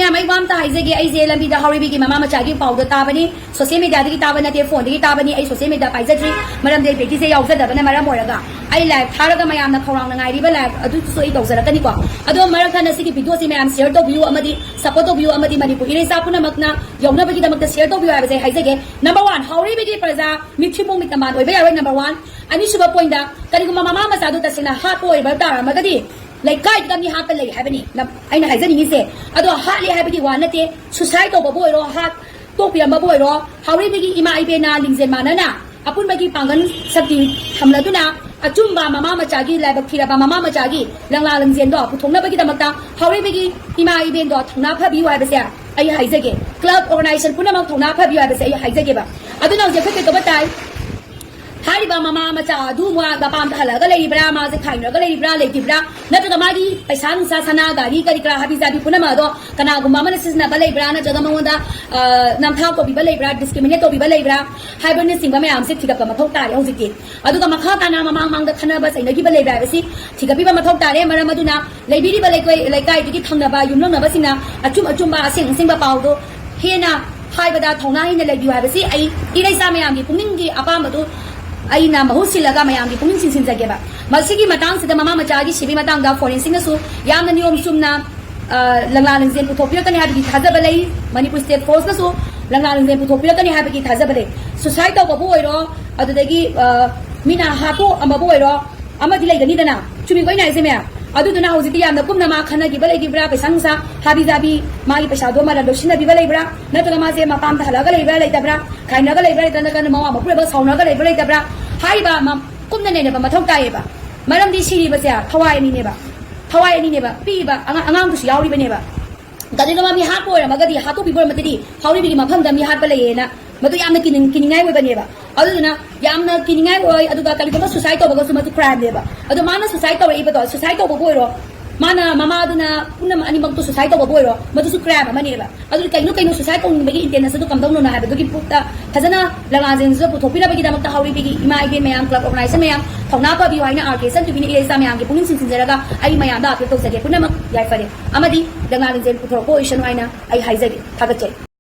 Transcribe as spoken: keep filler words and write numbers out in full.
ꯃꯌꯥꯝ, ꯑꯩ ꯋꯥ ꯑꯝꯇ ꯍꯥꯏꯖꯒꯦ꯫ ꯑꯩꯁꯦ ꯂꯝꯕꯤꯗ ꯍꯥꯎꯔꯩꯕꯤꯒꯤ ꯃꯃꯥ ꯃꯆꯥꯒꯤ ꯄꯥꯎꯗ ꯇꯥꯕꯅꯤ, ꯁꯣꯁꯤꯌꯦꯜ ꯃꯦꯗꯤꯌꯥꯗꯒꯤ ꯇꯥꯕ ꯅꯠꯇꯦ, ꯐꯣꯟꯗꯒꯤ ꯇꯥꯕꯅꯤ꯫ ꯑꯩ ꯁꯣꯁꯤꯌꯦꯜ ꯃꯦꯗꯤꯌꯥ ꯄꯥꯏꯖꯗ꯭ꯔꯤ, ꯃꯔꯝꯗꯤ ꯑꯩ ꯄ꯭ꯔꯦꯛꯇꯤꯁꯁꯦ ꯌꯥꯎꯖꯗꯕꯅ ꯃꯔꯝ ꯑꯣꯏꯔꯒ꯫ ꯑꯩ ꯂꯥꯏꯚ ꯊꯥꯔꯒ ꯃꯌꯥꯝꯅ ꯈꯧꯔꯥꯡꯅ ꯉꯥꯏꯔꯤꯕ ꯂꯥꯏꯚ ꯑꯗꯨꯁꯨ ꯑꯩ ꯇꯧꯖꯔꯛꯀꯅꯤꯀꯣ꯫ ꯑꯗꯣ ꯃꯔꯛ ꯊꯠꯅ ꯁꯤꯒꯤ ꯚꯤꯗꯤꯑꯣꯁꯤ ꯃꯌꯥꯝ ꯁꯤꯌꯔ ꯇꯧꯕꯤꯌꯨ ꯑꯃꯗꯤ ꯁꯄꯣꯔꯠ ꯇꯧꯕꯤꯌꯨ ꯑꯃꯗꯤ ꯃꯅꯤꯄꯨꯔ ꯏꯔꯩꯆꯥ ꯄꯨꯝꯅꯃꯛꯅ ꯌꯧꯅꯕꯒꯤꯗꯃꯛꯇ ꯁꯤꯌꯔ ꯇꯧꯕꯤꯌꯨ ꯍꯥꯏꯕꯁꯦ ꯑꯩ ꯍꯥꯏꯖꯒꯦ꯫ ꯅꯝꯕꯔ ꯋꯥꯟ, ꯍꯥꯎꯔꯩꯕꯤꯒꯤ ꯄ꯭ꯔꯖꯥ ꯃꯤꯠꯊꯤ ꯃꯣꯡ ꯃꯤꯠ ꯇꯝꯕꯥꯟ ꯑꯣꯏꯕ ꯌꯥꯔꯣꯏ꯫ Number one. ꯑꯅꯤꯁꯨꯕ ꯄꯣꯏꯟꯗ, ꯀꯔꯤꯒꯨꯝꯕ ꯃꯃꯥ ꯃꯆꯥꯗꯨ ꯇꯁꯦꯡꯅ ꯍꯥꯠꯄ ꯑꯣꯏꯕ ꯇꯥꯔꯝꯃꯒꯗꯤ ꯂꯩꯀꯥꯏꯗꯨꯗ ꯃꯤ ꯍꯥꯠꯄ ꯂꯩ ꯍꯥꯏꯕꯅꯤ꯫ ꯅꯝ-, ꯑꯩꯅ ꯍꯥꯏꯖꯅꯤꯡꯉꯤꯁꯦ꯫ ꯑꯗꯣ ꯍꯥꯠꯂꯦ ꯍꯥꯏꯕꯒꯤ ꯋꯥ ꯅꯠꯇꯦ, ꯁꯨꯁꯥꯏꯠ ꯇꯧꯕꯕꯨ ꯑꯣꯏꯔꯣ, ꯍꯥꯠ ꯇꯣꯛꯄꯤꯔꯝꯕꯕꯨ ꯑꯣꯏꯔꯣ, ꯍꯥꯎꯔꯩꯕꯤꯒꯤ ꯏꯃꯥ ꯏꯕꯦꯟꯅ ꯂꯤꯡꯖꯦꯜ ꯃꯥꯟꯅꯅ ꯑꯄꯨꯟꯕꯒꯤ ꯄꯥꯡꯒꯜ ꯁꯛꯇꯤ ꯊꯝꯂꯗꯨꯅ ꯑꯆꯨꯝꯕ ꯃꯃꯥ ꯃꯆꯥꯒꯤ, ꯂꯥꯏꯕꯛ ꯊꯤꯔꯕ ꯃꯃꯥ ꯃꯆꯥꯒꯤ ꯂꯪꯂꯥ ꯂꯪꯖꯦꯜꯗꯣ ꯄꯨꯊꯣꯛꯅꯕꯒꯤꯗꯃꯛꯇ ꯍꯥꯎꯔꯩꯕꯤꯒꯤ ꯏꯃꯥ ꯏꯕꯦꯟꯗꯣ ꯊꯧꯅꯥ ꯐꯕꯤꯌꯨ ꯍꯥꯏꯕꯁꯦ ꯑꯩ ꯍꯥꯏꯖꯒꯦ꯫ ꯀ꯭ꯂꯕ ꯑꯣꯔꯒꯅꯥꯏꯖꯦꯁꯟ ꯄꯨꯝꯅꯃꯛ ꯊꯧꯅꯥ ꯐꯕꯤꯌꯨ ꯍꯥꯏꯕꯁꯦ ꯑꯩ ꯍꯥꯏꯖꯒꯦꯕ꯫ ꯑꯗꯨꯅ ꯍꯧꯖꯤꯛ ꯑꯩꯈꯣꯏ ꯀꯩꯗꯧꯕ ꯇꯥꯏ? ꯍꯥꯏꯔꯤꯕ ꯃꯃꯥ ꯃꯆꯥ ꯑꯗꯨ ꯃꯥ ꯃꯄꯥꯝꯗ ꯍꯜꯂꯛꯑꯒ ꯂꯩꯔꯤꯕ꯭ꯔꯥ, ꯃꯥꯁꯦ ꯈꯥꯏꯅꯔꯒ ꯂꯩꯔꯤꯕ꯭ꯔꯥ, ꯂꯩꯇ꯭ꯔꯤꯕ꯭ꯔꯥ, ꯅꯠꯇ꯭ꯔꯒ ꯃꯥꯒꯤ ꯄꯩꯁꯥ ꯅꯨꯡꯁꯥ, ꯁꯅꯥ, ꯒꯥꯔꯤ, ꯀꯔꯤ ꯀꯔꯥ, ꯍꯥꯕꯤ ꯖꯥꯕꯤ ꯄꯨꯝꯅꯃꯛ ꯑꯗꯣ ꯀꯅꯥꯒꯨꯝꯕ ꯑꯃꯅ ꯁꯤꯖꯤꯟꯅꯕ ꯂꯩꯕ꯭ꯔꯥ, ꯅꯠꯇ꯭ꯔꯒ ꯃꯉꯣꯟꯗ, ꯑ, ꯅꯝꯊꯥꯛ ꯇꯧꯕꯤꯕ ꯂꯩꯕ꯭ꯔꯥ, ꯗꯤꯁꯀ꯭ꯔꯤꯃꯤꯅꯦꯠ ꯇꯧꯕꯤꯕ ꯂꯩꯕ꯭ꯔꯥ ꯍꯥꯏꯕꯅꯆꯤꯡꯕ ꯃꯌꯥꯝꯁꯦ ꯊꯤꯒꯠꯄ ꯃꯊꯧ ꯇꯥꯔꯦ ꯍꯧꯖꯤꯛꯇꯤ꯫ ꯑꯗꯨꯒ ꯃꯈꯥ ꯇꯥꯅ ꯃꯃꯥꯡ ꯃꯃꯥꯡꯗ ꯈꯠꯅꯕ ꯆꯩꯅꯈꯤꯕ ꯂꯩꯕ꯭ꯔꯥ ꯍꯥꯏꯕꯁꯤ ꯊꯤꯒꯠꯄꯤꯕ ꯃꯊꯧ ꯇꯥꯔꯦ꯫ ꯃꯔꯝ ꯑꯗꯨꯅ ꯂꯩꯕꯤꯔꯤꯕ ꯂꯩꯀꯥꯏ, ꯂꯩꯀꯥꯏꯗꯨꯒꯤ ꯊꯪꯅꯕ ꯌꯨꯝꯂꯣꯟꯅꯕꯁꯤꯡꯅ ꯑꯆꯨꯝ ꯑꯆꯨꯝꯕ, ꯑꯁꯦꯡ ꯑꯁꯦꯡꯕ ꯄꯥꯎꯗꯣ ꯍꯦꯟꯅ ꯍꯥꯏꯕꯗ ꯊꯧꯅꯥ ꯍꯦꯟꯅ ꯂꯩꯕꯤꯌꯨ ꯍꯥꯏꯕꯁꯤ ꯑꯩ ꯏꯔꯩꯆꯥ ꯃꯌꯥꯝꯒꯤ ꯄꯨꯛꯅꯤꯡꯒꯤ ꯑꯄꯥꯝꯕꯗꯨ ꯑꯩꯅ ꯃꯍꯨꯠ ꯁꯤꯜꯂꯒ ꯃꯌꯥꯝꯒꯤ ꯄꯨꯛꯅꯤꯡ ꯆꯤꯡꯁꯤꯟꯖꯒꯦꯕ꯫ ꯃꯁꯤꯒꯤ ꯃꯇꯥꯡꯁꯤꯗ ꯃꯃꯥ ꯃꯆꯥꯒꯤ ꯁꯤꯕꯒꯤ ꯃꯇꯥꯡꯗ ꯐꯣꯔꯦꯟꯁꯤꯛꯅꯁꯨ ꯌꯥꯝꯅ ꯅꯤꯌꯣꯝ ꯆꯨꯝꯅ, ꯑ, ꯂꯪꯂꯥ ꯂꯪꯖꯦꯜ ꯄꯨꯊꯣꯛꯄꯤꯔꯛꯀꯅꯤ ꯍꯥꯏꯕꯒꯤ ꯊꯥꯖꯕ ꯂꯩ꯫ ꯃꯅꯤꯄꯨꯔ ꯁ꯭ꯇꯦꯠ ꯐꯣꯔꯁꯅꯁꯨ ꯂꯪꯂꯥ ꯂꯪꯖꯦꯜ ꯄꯨꯊꯣꯛꯄꯤꯔꯛꯀꯅꯤ ꯍꯥꯏꯕꯒꯤ ꯊꯥꯖꯕ ꯂꯩ꯫ ꯁꯨꯁꯥꯏꯠ ꯇꯧꯕꯕꯨ ꯑꯣꯏꯔꯣ, ꯑꯗꯨꯗꯒꯤ, ꯑ, ꯃꯤꯅ ꯍꯥꯠꯇꯣꯛꯑꯝꯕꯕꯨ ꯑꯣꯏꯔꯣ, ꯑꯃꯗꯤ ꯂꯩꯒꯅꯤꯗꯅ꯫ ꯆꯨꯝꯃꯤꯀꯣ ꯑꯩꯅ ꯍꯥꯏꯁꯦ ꯃꯌꯥꯝ? ꯑꯗꯨꯗꯨꯅ ꯍꯧꯖꯤꯛꯇꯤ ꯌꯥꯝꯅ ꯀꯨꯞꯅ ꯃꯥ ꯈꯟꯅꯈꯤꯕ ꯂꯩꯈꯤꯕ꯭ꯔꯥ, ꯄꯩꯁꯥ ꯅꯨꯡꯁꯥ, ꯍꯥꯕꯤ ꯖꯥꯕꯤ, ꯃꯥꯒꯤ ꯄꯩꯁꯥꯗꯣ ꯃꯥꯅ ꯂꯧꯁꯤꯟꯅꯕꯤꯕ ꯂꯩꯕ꯭ꯔꯥ, ꯅꯠꯇ꯭ꯔꯒ ꯃꯥꯁꯦ ꯃꯄꯥꯝꯗ ꯍꯜꯂꯛꯑꯒ ꯂꯩꯕ꯭ꯔꯥ ꯂꯩꯇꯕ꯭ꯔꯥ, ꯈꯥꯏꯅꯔꯒ ꯂꯩꯕ꯭ꯔꯥ ꯂꯩꯇ꯭ꯔꯥ, ꯅꯠꯇ꯭ꯔꯒ ꯃꯋꯥ ꯃꯄꯨꯔꯣꯏꯕ ꯁꯥꯎꯅꯔꯒ ꯂꯩꯕ꯭ꯔꯥ ꯂꯩꯇꯕ꯭ꯔꯥ ꯍꯥꯏꯕ ꯑꯃ ꯀꯨꯞꯅ ꯅꯩꯅꯕ ꯃꯊꯧ ꯇꯥꯏꯌꯦꯕ꯫ ꯃꯔꯝꯗꯤ ꯁꯤꯔꯤꯕꯁꯦ ꯊꯋꯥꯏ ꯑꯅꯤꯅꯦꯕ, ꯊꯋꯥꯏ ꯑꯅꯤꯅꯦꯕ, ꯄꯤꯛꯏꯕ ꯑꯉꯥꯡ, ꯑꯉꯥꯡꯗꯨꯁꯨ ꯌꯥꯎꯔꯤꯕꯅꯦꯕ꯫ ꯀꯔꯤꯒꯨꯝꯕ ꯃꯤ ꯍꯥꯠꯄ ꯑꯣꯏꯔꯝꯃꯒꯗꯤ, ꯍꯥꯠꯇꯣꯛꯄꯤꯕ ꯑꯣꯏꯔꯝꯃꯒꯗꯤ, ꯍꯥꯎꯔꯩꯕꯤꯒꯤ ꯃꯐꯝꯗ ꯃꯤ ꯍꯥꯠꯄ ꯂꯩꯌꯦꯅ ꯃꯗꯨ ꯌꯥꯝꯅ ꯀꯤꯅꯤꯡ-, ꯀꯤꯅꯤꯡꯉꯥꯏ ꯑꯣꯏꯕꯅꯦꯕ꯫ ꯑꯗꯨꯗꯨꯅ ꯌꯥꯝꯅ ꯀꯤꯅꯤꯡꯉꯥꯏ ꯑꯣꯏ꯫ ꯑꯗꯨꯒ ꯀꯔꯤꯒꯨꯝꯕ ꯁꯨꯁꯥꯏꯠ ꯇꯧꯕꯒꯁꯨ ꯃꯗꯨ ꯀ꯭ꯔꯥꯏꯝꯅꯦꯕ꯫ ꯑꯗꯣ ꯃꯥꯅ ꯁꯨꯁꯥꯏꯠ ꯇꯧꯔꯛꯏꯕꯗꯣ, ꯁꯨꯁꯥꯏꯠ ꯇꯧꯕꯕꯨ ꯑꯣꯏꯔꯣ, ꯃꯥꯅ ꯃꯃꯥꯗꯨꯅ ꯄꯨꯝꯅꯃꯛ ꯑꯅꯤꯃꯛꯇꯣ ꯁꯨꯁꯥꯏꯠ ꯇꯧꯕꯕꯨ ꯑꯣꯏꯔꯣ, ꯃꯗꯨꯁꯨ ꯀ꯭ꯔꯥꯏꯝ ꯑꯃꯅꯦꯕ꯫ ꯑꯗꯨꯗꯤ ꯀꯩꯅꯣ, ꯀꯩꯅꯣ ꯁꯨꯁꯥꯏꯠ ꯇꯧꯅꯤꯡꯕꯒꯤ ꯏꯟꯇꯦꯟꯁꯟ ꯑꯗꯨ ꯀꯝꯗꯧꯅꯣ ꯍꯥꯏꯕꯗꯨꯒꯤ ꯄꯣꯠꯇ ꯐꯖꯅ ꯂꯪꯂꯥꯟꯁꯤꯡꯁꯤꯗ ꯄꯨꯊꯣꯛꯄꯤꯅꯕꯒꯤꯗꯃꯛꯇ ꯍꯥꯎꯔꯩꯕꯤꯒꯤ ꯏꯃꯥ ꯏꯕꯦꯟ ꯃꯌꯥꯝ, ꯀ꯭ꯂꯕ ꯑꯣꯔꯒꯅꯥꯏꯖꯦꯁꯟ ꯃꯌꯥꯝ, ꯊꯧꯅꯥ ꯐꯕꯤꯌꯨ ꯍꯥꯏꯅ ꯑꯥꯔ ꯀꯦ ꯁꯟꯇꯨꯕꯤꯅ ꯏꯔꯩꯆꯥ ꯃꯌꯥꯝꯒꯤ ꯄꯨꯛꯅꯤꯡ ꯆꯤꯡꯁꯤꯟꯖꯔꯒ ꯑꯩ ꯃꯌꯥꯝꯗ ꯑꯄꯤꯜ ꯇꯧꯖꯒꯦ꯫ ꯄꯨꯝꯅꯃꯛ ꯌꯥꯏꯐꯔꯦ꯫ ꯑꯃꯗꯤ ꯂꯪꯂꯥ ꯂꯤꯡꯖꯦꯜ ꯄꯨꯊꯣꯔꯛꯄ ꯑꯣꯏꯁꯅꯨ ꯍꯥꯏꯅ ꯑꯩ ꯍꯥꯏꯖꯒꯦ꯫ ꯊꯥꯒꯠꯆꯔꯤ꯫